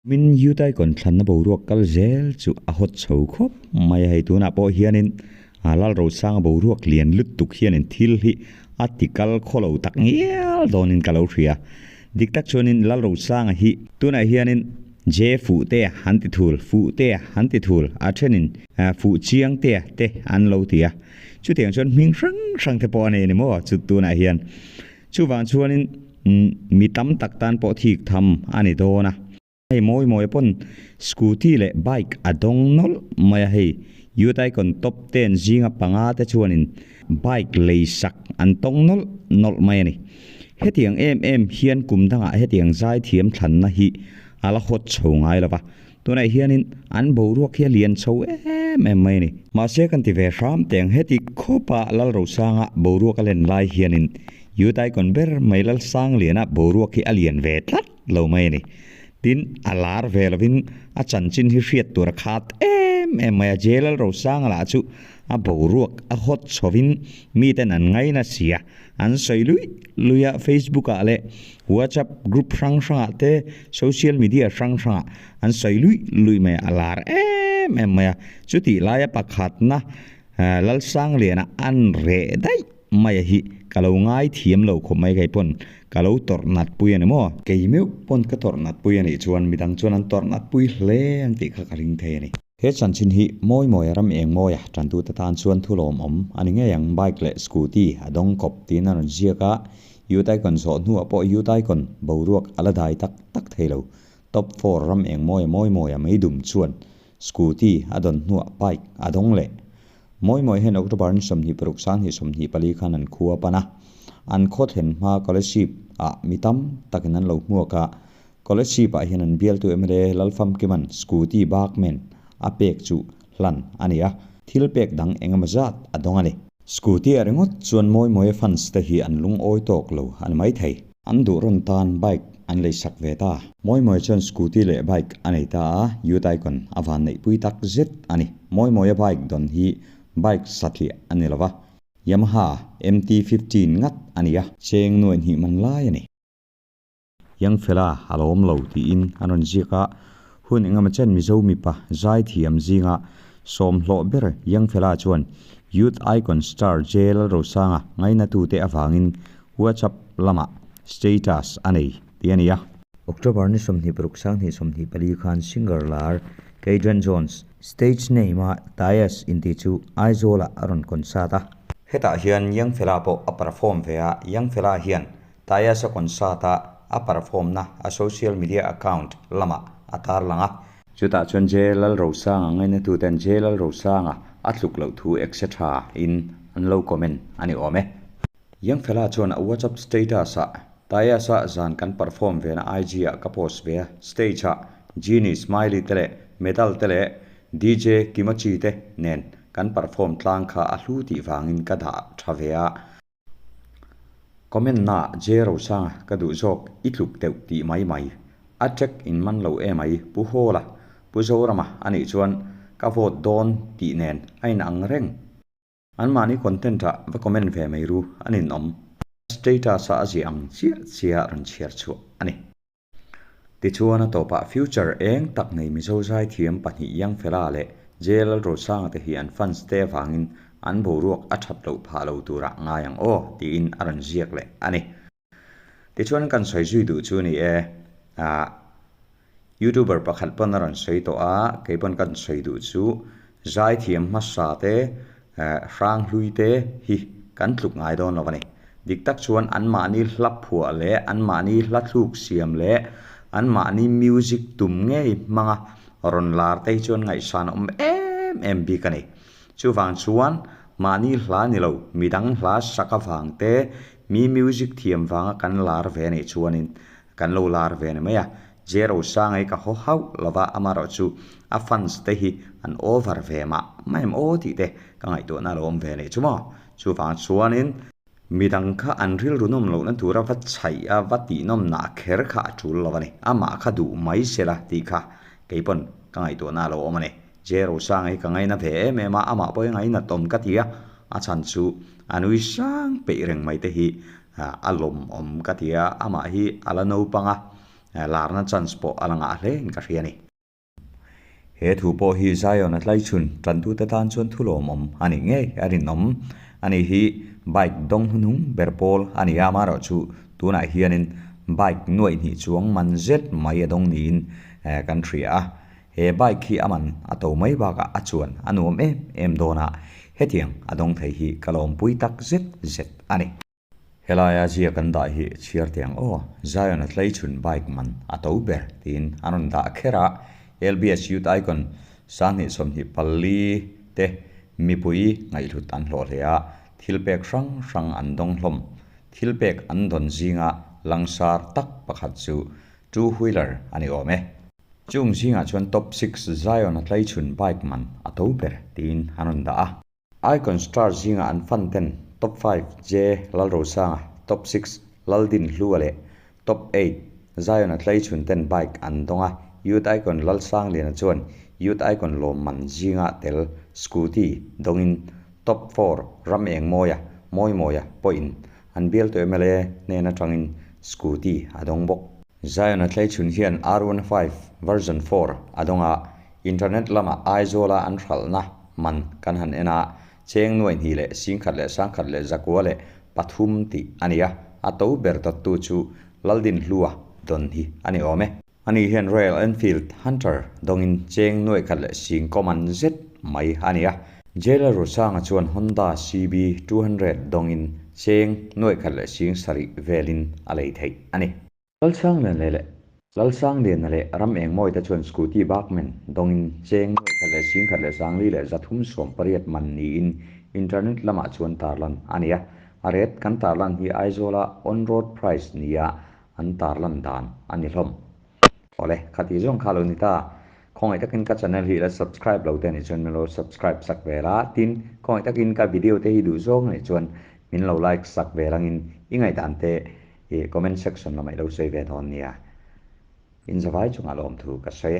Min Youth Icon thlanna boruak kal zel chu a hawt chho khawp mai a, hei tunah pawh hianin Lalrosanga boruak lian lutuk hianin thil hi a ti kal khaw lo tak ngial dawnin ka lo hria. Dik tak chuanin Lalrosanga hi tunah hianin Je Fuhtea han ti thul, Fuhtea han ti thul, a thenin Fuhchiangtea te an lo ti a. Chutiang chuan hming hrang hrang te pawh a nei a ni maw chu tunah hian. Chuvang chuanin mi tam tak tan pawh thik tham a ni dawn a. Hei mawi mawi pawn scooty leh bike a dawng nawlh mai a, hei Youth Icon top ten zinga panga te chuanin bike lei sak an tawng nawlh nawlh mai a ni. Hetiang em em hian kum dangah hetiang zaithiam thlanna hi a la hawt chho ngai lo va, tunah hianin an boruak hi a lian chho em em mai a ni. Mahse kan ti ve hram teng heti khawpa Lalrosanga boruak a len lai hianin Youth Icon ber mai Lalsangliana boruak hi a lian ve tlat. lo mai a ni. Tin, a lar ve lovin a chanchin hi hriat tur a khat em em mai a, Jailal Rosanga lah chu a boruak a hawt chhovin miten an ngaina si a, an sawi lui lui a, Facebook ah leh WhatsApp group hrang hrangah te, social media hrang hrangah an sawi lui lui mai a, a lar em em mai a, chutih laia pakhatna Lalsangliana an reh daih. Maia hi ka lo ngai thiam lo khawp mai kei pawn ka lo tawrh nat pui a ni maw? Kei meuh pawn ka tawrh nat pui a nih chuan midang chuan an tawrh nat pui hle ang tih kha ka ring thei a ni. He chanchin hi mawi mawi a ram eng mawi a tantute tan chuan thu lawmawm a ni ngei ang. Bike leh scooty a dawng kawp tiin a rawn ziak a, Youth Icon zawh hnuah pawh Youth Icon boruak a la dai tak tak thei lo. Top four ram eng mawi a mawi mawi a meidum chuan scooty a dawn hnuah bike a dawng leh. Mawi mawi hian October ni 26 2024 khan an khu a pan a, an khaw thlen hma Kolasib ah mi tam takin an lo hmuak a, Kolasib ah hian an bialtu mla Lalfamkiman Scooty Bagman a pek chu hlan a ni a, thil pek dang engemaw zat a dawng a ni. Scooty a ringawt chuan Mawi Mawia fans te hi an lungawi tawk lo a ni maithei. An duh rawn tan bike an lei sak ve ta. Mawi Mawi chuan scooty leh bike a nei ta a, Youth Icon a van neihpui tak zet a ni. Mawi Mawia bike dawn hi bike satliah a ni lo va, Yamaha MT 15 ngat a ni a. Cheng nuaih hnih man lai a ni. Young fella a lo awm lo tiin an rawn ziak a, hun engemaw chen Mizo mipa zaithiam zinga sawmhlawh ber Young fella chuan Youth Icon star J Lalrosanga ngainatute avangin WhatsApp lamah status a nei tih a ni a. October ni 26 2024 khan singer lar Keydren Jones, stage name a Tyus inti chu Aizawl-ah a rawn concert a. Hetah hian Young Fella pawh a perform ve a, Young Fella hian Tyus a concert a a perform na a social media account lamah a tarlang a. Chutah chuan J Lalrosanga ngainatuten J Lalrosanga a tluk loh thu etc in an lo comment a ni awm e. Young fella chuan a WhatsApp status ah Tyus a zan kan perform ve na IG ah ka post ve a, stage ah Genie, Smiley te leh Medal te leh DJ Kimochi te nen kan perform tlang kha a hlu tih vangin ka dah tha ve a. Comment na ah J Rosanga ka duh zawk i tluk deuh tih mai mai. A track in man lo emai Pu Hawla, Pu Zorama anih chuan ka vote dawn tih nen a inang reng. Anmahni content ah va comment ve mai ru a ninawm. Status ah a ziah ang chiah chiah rawn chhiar chhuah a ni. Tichuan a tawpah future eng tak nei Mizo zaithiam pahnih Young Fella leh JL Rosanga te hi an fans te avangin an boruak a that loh phah lo turah ngai ang aw tiin a rawn ziak leh a ni. Tichuan kan sawi zui duh chu ni e, ah Youtuber pakhat pawn a rawn sawi tawh a, kei pawn kan sawi duh chu zaithiam hmasa te hrang hlui te hi kan tluk ngai dawn lo a ni. Dik tak chuan anmahni hla phuah leh anmahni hla thluk siam leh anmahni music tum ngei hmanga rawn lar te hi chuan ngaihsan awm em em bik a ni. Chuvang chuan mahni hla ni lo midang hla sak avang te Mi music thiam vanga kan lar ve anih chuanin kan lo lar ve ni mai a, Jero Sangai ka haw hauh lova amarawh chu a fans te hi an over ve mah mah em aw tih te ka ngaihtuahna a lo awm ve anih chu maw. Chuvang chuanin midang kha an rilru nawm lohna tura va chhaih a va tihnawm nah kher kha a tul lo a ni, amah kha duh mai sela tih kha keipawn ka ngaihtuahna a lo awm a ni. Jero Sangai ka ngaina ve em em a, amah pawh hi ngainat awm ka ti a, a chhan chu a nui sang peih reng mai te hi a lawmawm ka ti a, amah hi a la naupang a, Larna chance pawh a la ngah hle in ka hria a ni. He thu pawh hi Zion a tlaichhun tantute tan chuan thu lawmawm a nih ngei a rinawm. Ani hi bike dawng hnuhnung ber pawl a ni a, amaherawhchu tunah hianin bike nuaih hnih chuang man zet mai a dawng niin kan hria a. He bike hi a man a to mai bakah a chuan a nuam em em dawn a, hetiang a dawng thei hi ka lawmpui tak zet zet a ni. Helaia zia kan dah hi chhiar teh ang aw, Zion a tlaichhun bike man a to ber tiin an rawn dah kher a, LBS Youth Icon 2024 te mipui ngaihhlut an hlawh hle a, thil pek hrang hrang an dawng hlawm. Thil pek an dawn zinga langsar tak pakhat chu two wheeler a ni awm e. Chung zingah chuan Top six Zion a tlaichhun bike man a to ber tiin an rawn dah a. Icon star zingah an fan ten Top 5 J Lalrosanga, Top 6 Laldinhlua leh Top 8 Zion a tlaichhun ten bike an dawng a, Youth Icon Lalsangliana chuan Youth Icon lawmman zinga tel scooty dawngin Top 4 Ramengmawia, Mawimawia pawhin an bialtu mla hnen atangin scooty a dawng bawk. Zion a tlaichhun hian R15 version 4 a dawng a, Internet lamah Aizawla an hralhna man kan han en a, cheng nuai hnih leh singkhat leh sangkhat leh zakua leh pathum tih a ni a, a to ber dawttu chu Laldinhlua dawn hi a ni awm e. Ani hian Royal Enfield Hunter dawngin cheng nuai khat leh sing kawman zet mai a ni a. Jailer Rosanga chuan Honda CB 200 dawngin cheng nuai khat leh sing sarih velin a lei theih a ni. Lalsangliana leh Lalsangliana leh ram engmawi te chuan scooty Bakman dawngin cheng nuai khat leh sing khat leh sangli leh 380 man niin internet lamah chuan tarlan a ni a. A ret kan tarlan hi Aizawla on-road price nia an tarlan dan a ni hlawm. Awle, khati zawng kha lo ni ta. Khawngaih takin ka channel hi ila subscribe lo te anih chuan min lo subscribe sak ve la, tin khawngaih takin ka video te hi duh zawng anih chuan min lo like sak ve langin i ngaihdan te i comment section lamah i lo sawi ve dawn nia. Inzavai chungah lawmthu ka sawi e.